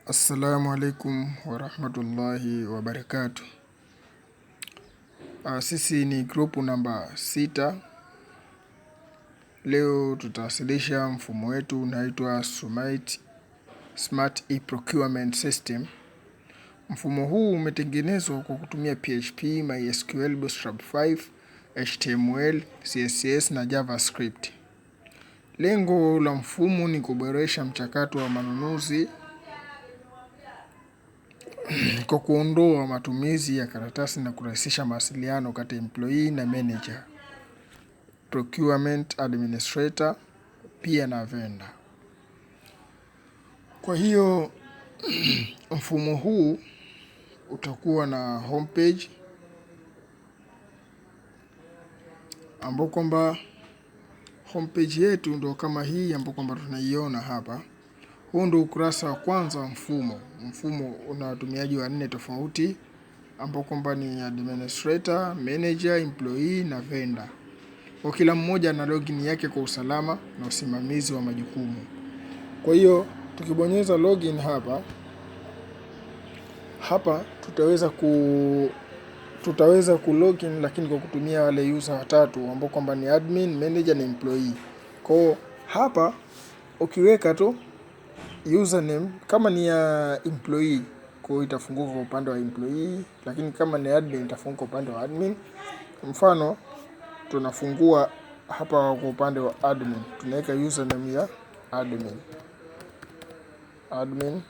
Assalamu alaikum warahmatullahi wabarakatuh. Sisi ni grupu namba 6. Leo tutawasilisha mfumo wetu unaitwa Sumait Smart E-Procurement System. Mfumo huu umetengenezwa kwa kutumia PHP, MySQL, Bootstrap 5, HTML, CSS na JavaScript. Lengo la mfumo ni kuboresha mchakato wa manunuzi kwa kuondoa matumizi ya karatasi na kurahisisha mawasiliano kati ya employee na manager, procurement administrator pia na vendor. Kwa hiyo mfumo huu utakuwa na homepage ambao kwamba homepage yetu ndo kama hii ambao kwamba tunaiona hapa. Huu ndio ukurasa wa kwanza wa mfumo. Mfumo una watumiaji wanne tofauti ambao kwamba ni administrator, manager, employee na vendor. Kwa kila mmoja ana login yake kwa usalama na usimamizi wa majukumu. Kwa hiyo tukibonyeza login hapa hapa tutaweza ku login lakini kwa kutumia wale user watatu ambao kwamba ni admin, manager na employee. Kwa hapa ukiweka tu username kama ni ya employee, kwa hiyo itafunguka kwa upande wa employee, lakini kama ni admin itafunguka upande wa admin. Mfano tunafungua hapa kwa upande wa admin, tunaweka username ya admin, admin,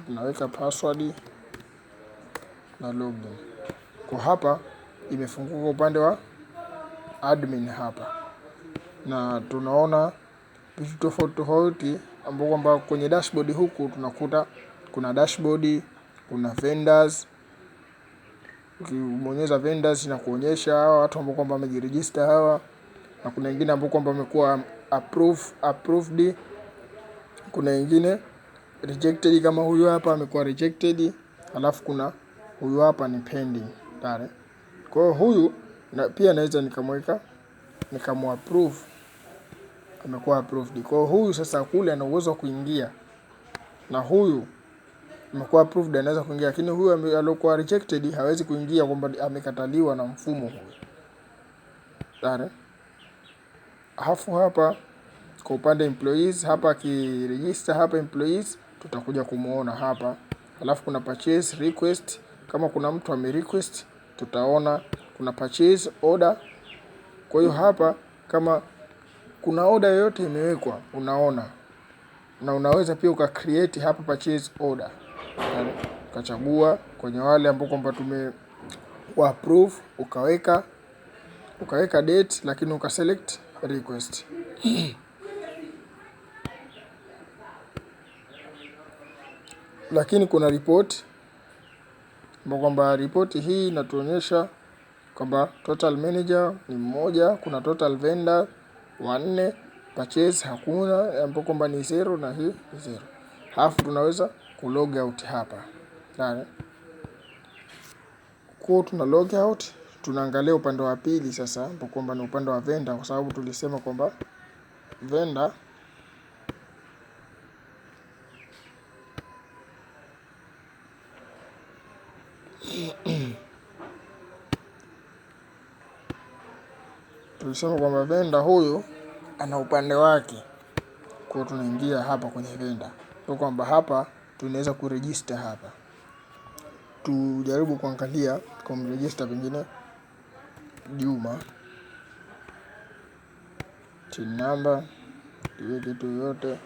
tunaweka password na login. Kwa hapa imefunguka upande wa admin hapa, na tunaona vitu tofauti tofauti ambao kwamba kwenye dashboard huku tunakuta kuna dashboard, kuna vendors. Ukibonyeza vendors na kuonyesha hawa watu ambao kwamba wamejiregister hawa, na kuna wengine ambao kwamba wamekuwa approved, kuna wengine rejected kama huyu hapa amekuwa rejected, alafu kuna huyu hapa ni pending tare. Kwa hiyo huyu na pia naweza nikamweka nikamu-approve, amekuwa approved. Kwa hiyo huyu sasa kule ana uwezo wa kuingia, na huyu amekuwa approved anaweza kuingia, lakini huyu aliyokuwa rejected hawezi kuingia, kwamba amekataliwa na mfumo huyu tare. Alafu hapa kwa upande employees, hapa akiregister hapa employees tutakuja kumuona hapa. Alafu kuna purchase request, kama kuna mtu ame request tutaona kuna purchase order. Kwa hiyo hapa kama kuna order yoyote imewekwa unaona, na unaweza pia uka create hapa purchase order, ukachagua kwenye wale ambao kwamba tume wa approve, ukaweka date, lakini uka select request. Lakini kuna report ambao kwamba report hii inatuonyesha kwamba total manager ni mmoja, kuna total vendor wanne, purchase hakuna ambao kwamba ni zero na hii ni zero. Halafu tunaweza ku log out hapa. Kwa tuna log out, tunaangalia upande wa pili sasa ambao kwamba ni upande wa vendor, kwa sababu tulisema kwamba vendor huyu ana upande wake. Kwa tunaingia hapa kwenye vendor, kwa kwamba hapa tunaweza kuregister hapa. Tujaribu kuangalia kumregister pengine Juma, TIN number tuweke tu yote,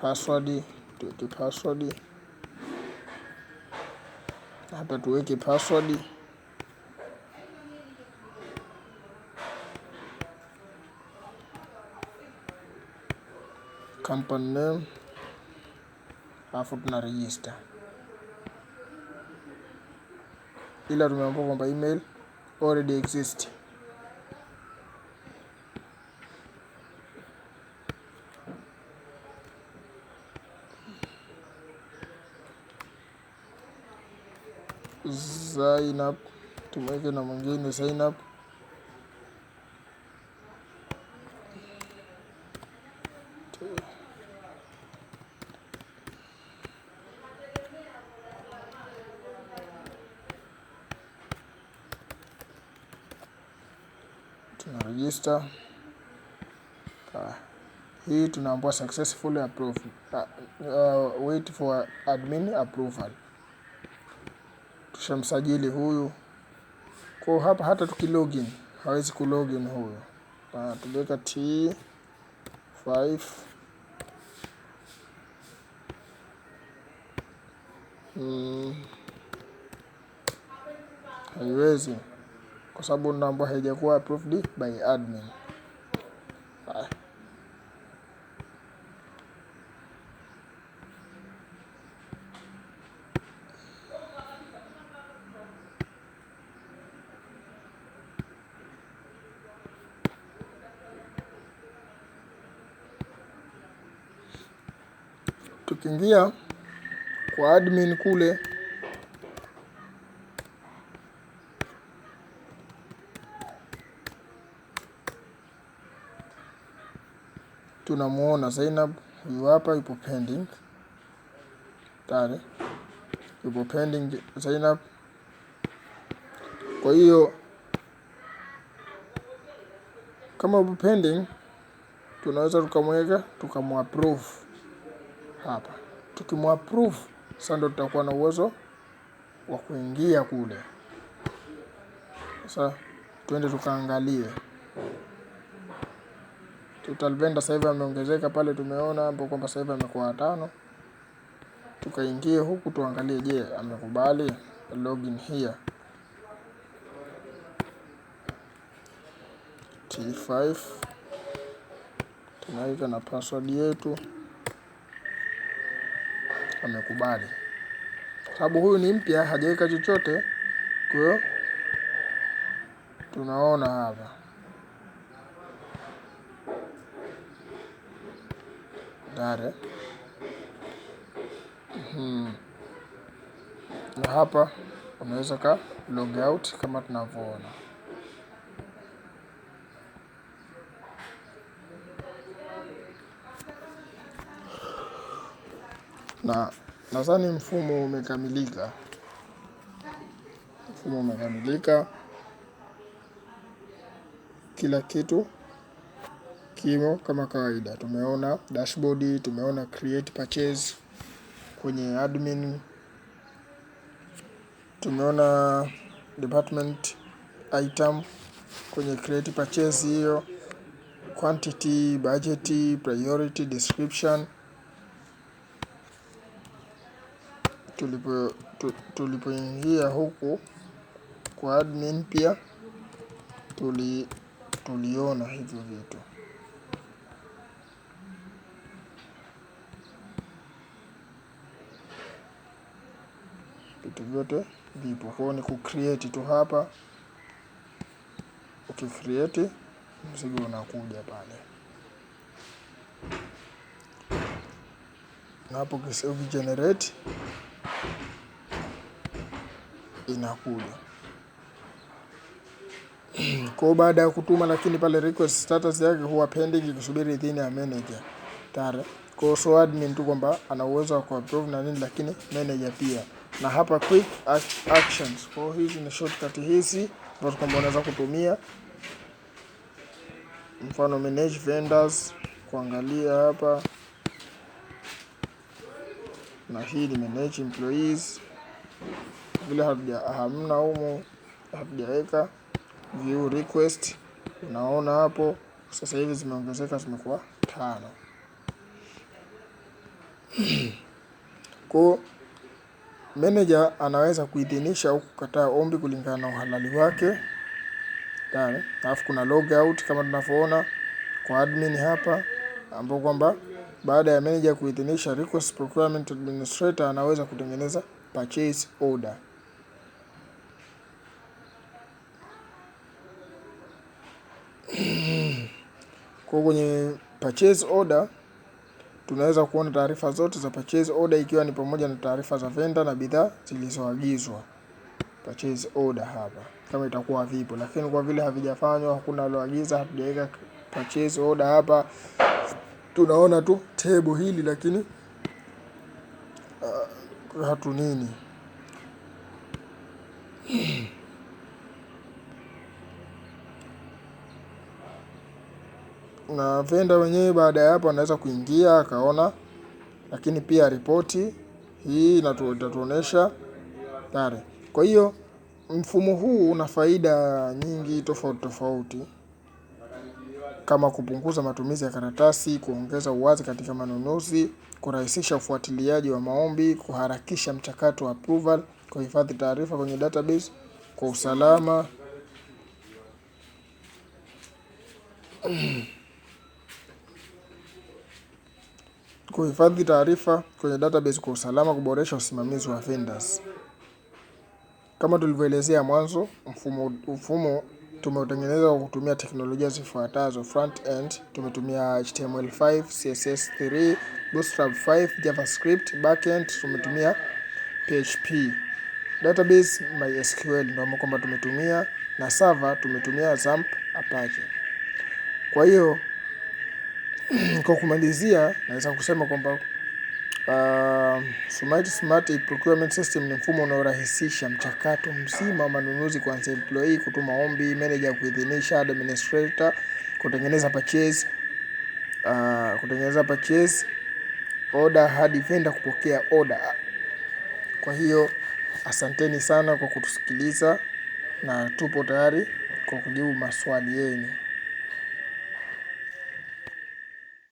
password tuweke password hapa, tuweke password company name, alafu tuna register, ila tumeambiwa kwamba email already exist. Zainab, tumweke na mwingine Zainab. Register. Hii tunaambiwa successfully approved. Wait for admin approval. Tushamsajili huyu. Kwa hapa hata tukilogin hawezi kulogin huyu. Tuliweka T5. Haiwezi kwa sababu namba haijakuwa approved by admin. Tukiingia kwa admin kule, tunamuona Zainab huyu hapa yupo pending. Tayari yupo pending Zainab. Kwa hiyo kama yupo pending, tunaweza tukamweka tukamwapprove hapa. Tukimwapprove sasa ndo tutakuwa na uwezo wa kuingia kule. Sasa twende tukaangalie total vendor sasa hivi ameongezeka pale, tumeona hapo kwamba sasa hivi amekuwa 5. Tukaingie huku tuangalie, je, amekubali? Login here T5, tunaweka na password yetu. Amekubali sababu huyu ni mpya, hajaweka chochote. Kwa hiyo tunaona hapa dare. Na hapa unaweza ka log out kama tunavyoona. Na nadhani mfumo umekamilika. Mfumo umekamilika, kila kitu kimo kama kawaida. Tumeona dashboard, tumeona create purchase kwenye admin, tumeona department item kwenye create purchase hiyo, quantity, budget, priority, description. Tulipoingia huku kwa admin pia tuliona hivyo vitu. Vitu vyote vipo. Kwa hiyo ni kucreate tu hapa. Ukicreate mzigo unakuja pale. Na hapo ukigenerate inakuja. Kwa baada ya kutuma, lakini pale request status yake huwa pending ikisubiri idhini ya manager. Tayari. Kwa so admin tu kwamba ana uwezo wa kuapprove na nini, lakini manager pia. Na hapa quick actions. Kwa hizi ni shortcut hizi ambazo kwamba unaweza kutumia. Mfano manage vendors, kuangalia hapa. Na hii ni manage employees. Vile hamna humu, hatujaweka view request. Unaona hapo sasa hivi zimeongezeka, zimekuwa 5. Kwa manager anaweza kuidhinisha au kukataa ombi kulingana na uhalali wake. Tayari. Alafu kuna log out kama tunavyoona kwa admin hapa, ambapo kwamba baada ya manager kuidhinisha request, procurement administrator anaweza kutengeneza purchase order. Kwa kwenye purchase order tunaweza kuona taarifa zote za purchase order, ikiwa ni pamoja na taarifa za vendor na bidhaa zilizoagizwa. Purchase order hapa kama itakuwa vipo, lakini kwa vile havijafanywa, hakuna aloagiza, hatujaweka purchase order hapa. Tunaona tu table hili, lakini hatu nini. Na vendor wenyewe baada ya hapo anaweza kuingia akaona, lakini pia ripoti hii itatuonesha tayari. Kwa hiyo mfumo huu una faida nyingi tofauti tofauti kama kupunguza matumizi ya karatasi, kuongeza uwazi katika manunuzi, kurahisisha ufuatiliaji wa maombi, kuharakisha mchakato wa approval, kuhifadhi taarifa kwenye database kwa usalama. Kuhifadhi taarifa kwenye database kwa usalama, kuboresha usimamizi wa vendors. Kama tulivyoelezea mwanzo, mfumo tumeutengeneza kwa kutumia teknolojia zifuatazo: front end tumetumia HTML5, CSS3, Bootstrap 5, JavaScript; backend tumetumia PHP, database MySQL ndio kwamba tumetumia, na server tumetumia XAMPP Apache. Kwa hiyo kwa kumalizia, naweza kusema kwamba Smart Smart Procurement System ni mfumo unaorahisisha mchakato mzima wa manunuzi kuanzia employee kutuma ombi, manager kuidhinisha, administrator kutengeneza purchase order hadi vendor kupokea order. Kwa hiyo asanteni sana kwa kutusikiliza na tupo tayari kwa kujibu maswali yenu.